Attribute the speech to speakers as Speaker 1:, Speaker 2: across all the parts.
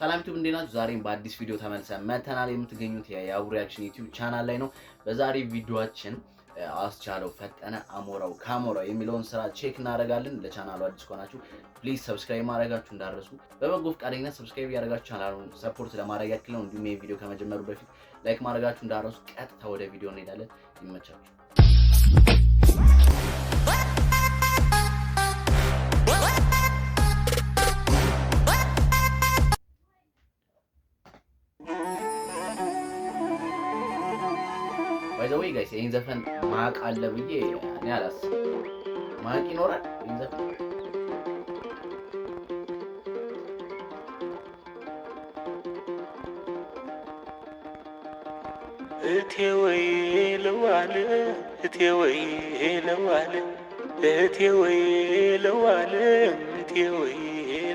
Speaker 1: ሰላም ዩቲዩብ፣ እንዴት ናችሁ? ዛሬም በአዲስ ቪዲዮ ተመልሰን መተናል። የምትገኙት የያቡ Reaction YouTube channel ላይ ነው። በዛሬ ቪዲዮአችን አስቻለው ፈጠነ አሞራው ካሞራው የሚለውን ስራ check እናደርጋለን። ለቻናሉ አዲስ ከሆናችሁ please subscribe ማድረጋችሁ እንዳትረሱ። በበጎ ፈቃደኝነት subscribe ያደረጋችሁ ቻናሉን support ለማድረግ ያክል ነው። እንዲሁም ይህ ቪዲዮ ከመጀመሩ በፊት like ማድረጋችሁ እንዳትረሱ። ቀጥታ ወደ ቪዲዮ እንሄዳለን። ይመቻችሁ። By the way guys፣ ይህን ዘፈን ማቅ አለ ብዬ እኔ አላስብም። ማቅ ይኖራል ይህን ዘፈን?
Speaker 2: እቴ ወይ ለዋል፣ እቴ ወይ ለዋል፣ እቴ ወይ ለዋል፣ እቴ ወይ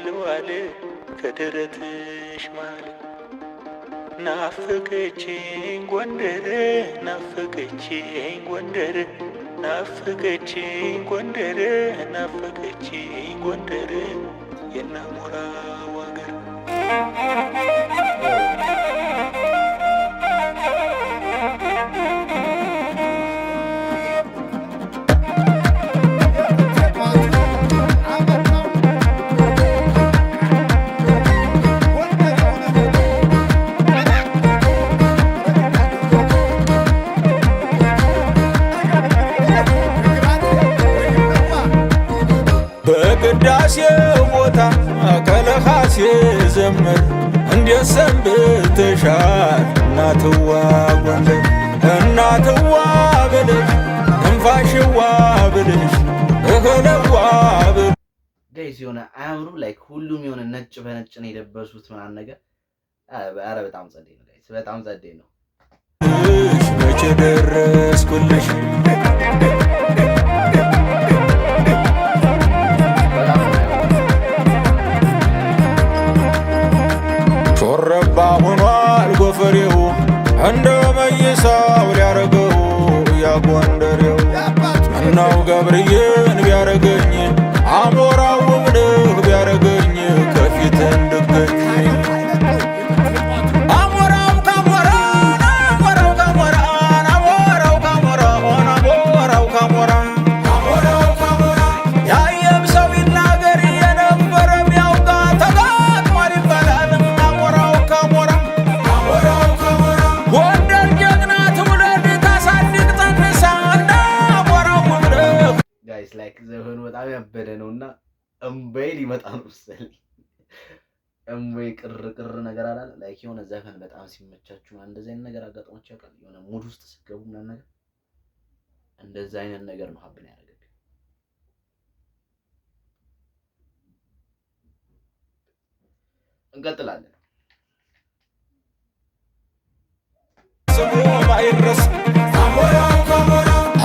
Speaker 2: ለዋል፣ ከደረትሽ ማል ናፍቀችኝ ጎንደር፣ ናፍቀችኝ ጎንደር፣ ናፍቀችኝ ጎንደር፣ ናፍቀችኝ ጎንደር የናሞራው አገር። በቅዳሴው ቦታ ቀለኻ ሲዘምር እንዴት ሰንብተሻል እናትዋ ጎንደር? እናትዋ ብልሽ፣ ትንፋሽዋ ብልሽ፣ እህልዋ ብልሽ።
Speaker 1: Guys፣ የሆነ አያምሩም? Like ሁሉም የሆነ ነጭ በነጭ ነው የለበሱት ምናምን ነገር። ኧረ በጣም ጸዴ ነው guys፣ በጣም ጸዴ ነው።
Speaker 2: መቼ ደረስኩልሽ?
Speaker 1: በጣም ነው የሚያምረው።
Speaker 2: ሾረባ ሆኗል ጎፈሬው፣ እንደ መይሳው ሊያረገው ያጎንደሬው። ምነው ገብርዬን ቢያረገኝ፣ አሞራው ውብንህ ቢያረገኝ፣ ከፊት እንድገኝ። አሞራው ካሞራ፣ አሞራው ካሞራ፣ አሞራው ካሞራ፣ አሞራው ካሞራ፣ አሞራው ካሞራ። ያየም ሰው ይናገር፣ የነበረ ቢያውጋ፣ ተጋጥሟል ይባላል አሞራው ካሞራ፣ አሞራው ካሞራ። ጎንደር ጀግና ትውለድ ታሳድግ ጠንሳ እንደ አሞራው ውብነህ።
Speaker 1: Guys፣ like ዘፈኑ በጣም ያበደ ነው እና እምባዬ ሊመጣ ነው መሰለኝ። እምባዬ ቅር ቅር ነገር አላለ። Like የሆነ ዘፈን በጣም ሲመቻችሁ ምናምን እንደዚህ አይነት ነገር አጋጥሟችሁ ያውቃል? የሆነ mood ውስጥ ስትገቡ ምናምን ነገር እንደዚህ አይነት ነገር ነው happen ያደረገብኝ። እንቀጥላለን።
Speaker 2: ስሙ ማይረስ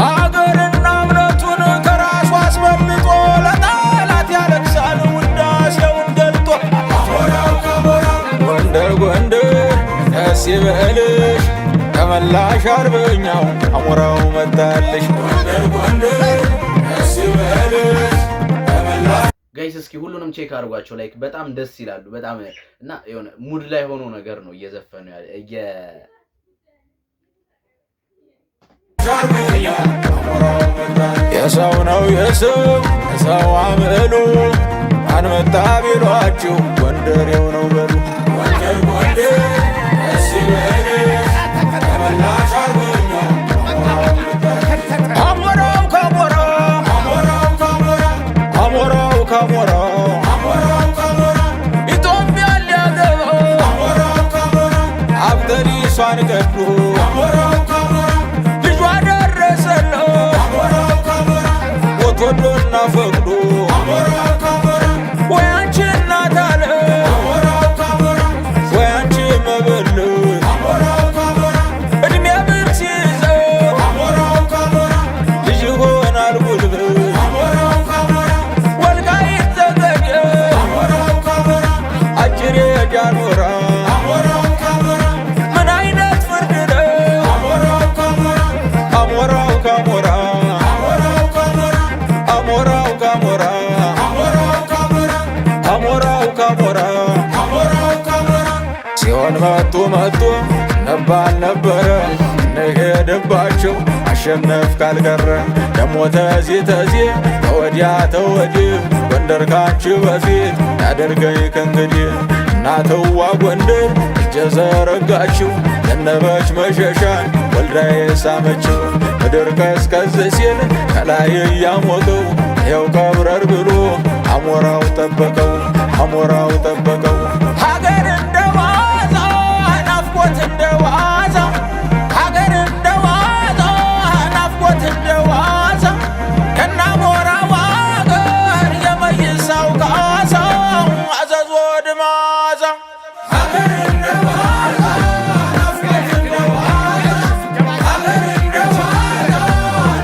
Speaker 2: ሀገርና እምነቱን ከራሱ አስበልጦ ለጠላት ያለቅሳል ውዳሴውን ገልጦ። ጎንደር ጎንደር ደስ ይበልሽ፣ ተመላሽ አርበኛው አሞራው መጣልሽ። ጎንደር ጎንደር ደስ ይበልሽ ተመላሽ
Speaker 1: Guys፣ እስኪ ሁሉንም check አድርጓቸው። Like በጣም ደስ ይላሉ። በጣም እና የሆነ mood ላይ ሆኖ ነገር ነው እየዘፈኑ ያለ እየ
Speaker 2: የሰው ነው የሰው የሰው አምሉ፣ አንመጣ ቢሏችሁ ጎንደሬው ነው በሉ። ጎንደር ጎንደር ደስ ይበልሽ ተመላሽ አርበኛው አሞራው ካሞራ፣ አሞራው ካሞራ፣ አሞራው ካሞራ፣ አሞራው ካሞራ ኢትዮጵያን ሊያገባ አሞራው ካሞራ አብተሪሷን ቀዶ አሞራው ካሞራ ልጇ ደረሰለው አሞራው ካሞራ ወቶዶና ፈቅዶ አሞራው ካሞራ። ወይ አንቺ እናት አለ አሞራው ካሞራ፣ ወይ አንቺ መበለት አሞራው ካሞራ፣ እድሜ ብር ሲይዘው አሞራው ካሞራ ልጅ ይሆናል ጉልበት አሞራው ካሞራ። ወልቃይት ጠገዴ አሞራው ካሞራ፣ አጅሬ ጃኖራ አሞራው ካሞራ፣ ምን አይነት ፍርድ ነው አሞራው ካሞራ፣ አሞራው ካሞራ፣ አሞራው ካሞራ፣ አሞራው ካሞራ፣ አሞራው ካሞራ፣ አሞራው ካሞራ፣ አሞራው ካሞራ። ቢሆን መጡ መጡ ነባል ነበረ እንሄድባቸው አሸነፍ ካልቀረ ደሞ ተዚ ተዚ ተወዲያ ተወዲህ ጎንደር ካንቺ በፊት ያደርገኝ ከእንግዲህ እናትዋ ጎንደር እጀ ዘረጋችው ዘነበች መሸሻን ወልዳ የሳመችው ምድር ቀዝቀዝ ሲል ከላይ እያሞቀው ይኸው ከብረር ብሎ አሞራው ጠበቀው አሞራው ጠበቀው ሀገር እንደ ዋዛ ናፍቆት እንደ ዋዛ ሀገር እንደ ዋዛ ናፍቆት እንደ ዋዛ ከናሞራው አገር የመይሳው ካሳ አዘዞ ድማዛ ሀገር እንደ ዋዛ ናፍቆት እንደ ዋዛ ሀገር እንደ ዋዛ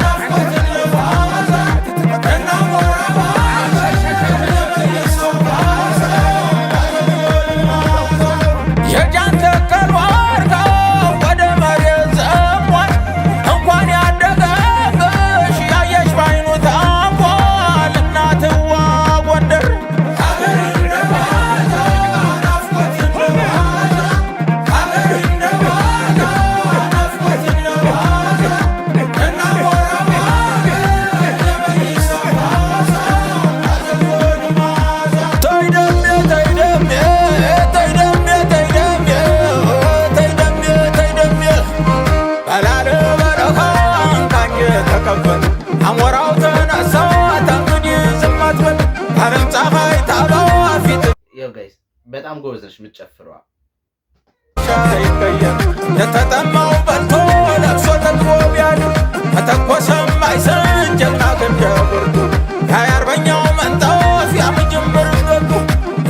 Speaker 2: ናፍቆት እንደ ዋዛ ከናሞራው አገር የመይሳው ካሳ የጃን ተከል ዋርካ ወደ መሬት ዘሟል። እንኳን ያደገብሽ ያየሽ ባይኑ ታሟል። እናትዋ ጎንደር ሀገር እንደ ዋዛ ናፍቆት እንደ ዋዛ ሀገር እንደ ዋዛ ናፍቆት እንደ ዋዛ እናሞራው አገር የመይሳው ካሳ ተይ ደሜ ተይ ደሜ ተይ ደሜ ተይ ደሜ ተይ ደሜ ተይ ደሜ በላለ በረኻ ካንጀት ተቀበል አሞራው ተነሳ ተንግዲህ ዝም አትበል ዓለም ፀሐይ ታባ ፊት
Speaker 1: ያው guys በጣም ጎበዝ ነች የምትጨፍረዋ።
Speaker 2: አይቀየር የተጠማው በልቶ ለብሶ ጠግቦ ቢያድር መተኮሰም አይሰን ጀግና ክንደ ብርቱ የአርበኛው መንጠፍ ያምጅምር ገቡ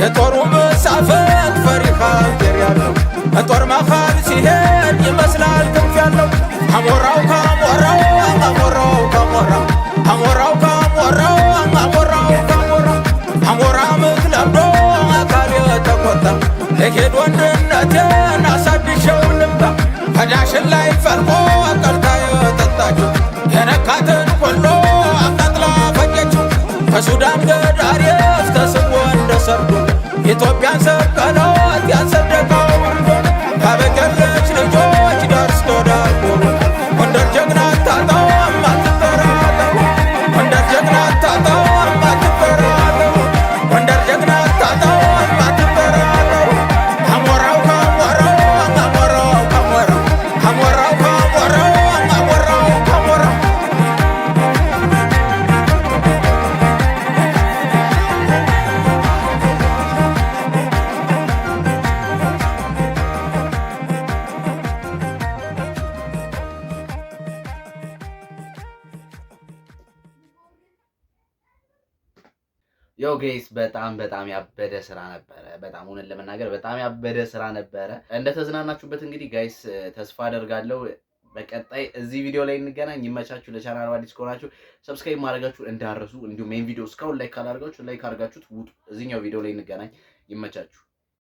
Speaker 2: የጦሩ መሳፈንት ፈሪሃ እግዜር ያለው በጦር መሃል ሲሄድ ይመስላል ክንፍ ያለው አሞራው ካሞራው አሞራው ካሞራው አሞራው ካሞራው አሞራው ካሞራው አሞራ ምት ለምዶ አካል የተቆጣ ለሄድ ወንድነቴን አሳድሸው ልምጣ ከዳሽን ላይ ፈልቆ ቀልታ የጠጣችው የነካትን ሁሉ አቃጥላ ፈጀችው ከሱዳን ገዳሪፍ ተስቦ እንደ ሰርዶ ኢትዮጵያን ሰቀላት ያንሰደቀው ወርዶ ታበቀለች ልጆች ዳር እስከ ዳር ቆሞ ጎንደር ጀግና አታጣም አትጠራጠሩ ጎንደር ጀግና አታጣም አትጠራጠሩ ጎንደር ጀግና አታጣም አትጠራጠሩ አሞራው ካሞራው አሞራው ካሞራው አሞራው ካሞራው አሞራው ካሞራው።
Speaker 1: Yo guys፣ በጣም በጣም ያበደ ስራ ነበረ። በጣም እውነት ለመናገር በጣም ያበደ ስራ ነበረ። እንደተዝናናችሁበት እንግዲህ guys ተስፋ አደርጋለሁ። በቀጣይ እዚህ ቪዲዮ ላይ እንገናኝ። ይመቻችሁ። ለቻናሉ አዲስ ከሆናችሁ subscribe ማድረጋችሁ እንዳትረሱ፣ እንዲሁም ይሄን ቪዲዮ እስካሁን like ካላደርጋችሁ like አድርጋችሁት ውጡ። እዚህኛው ቪዲዮ ላይ እንገናኝ። ይመቻችሁ።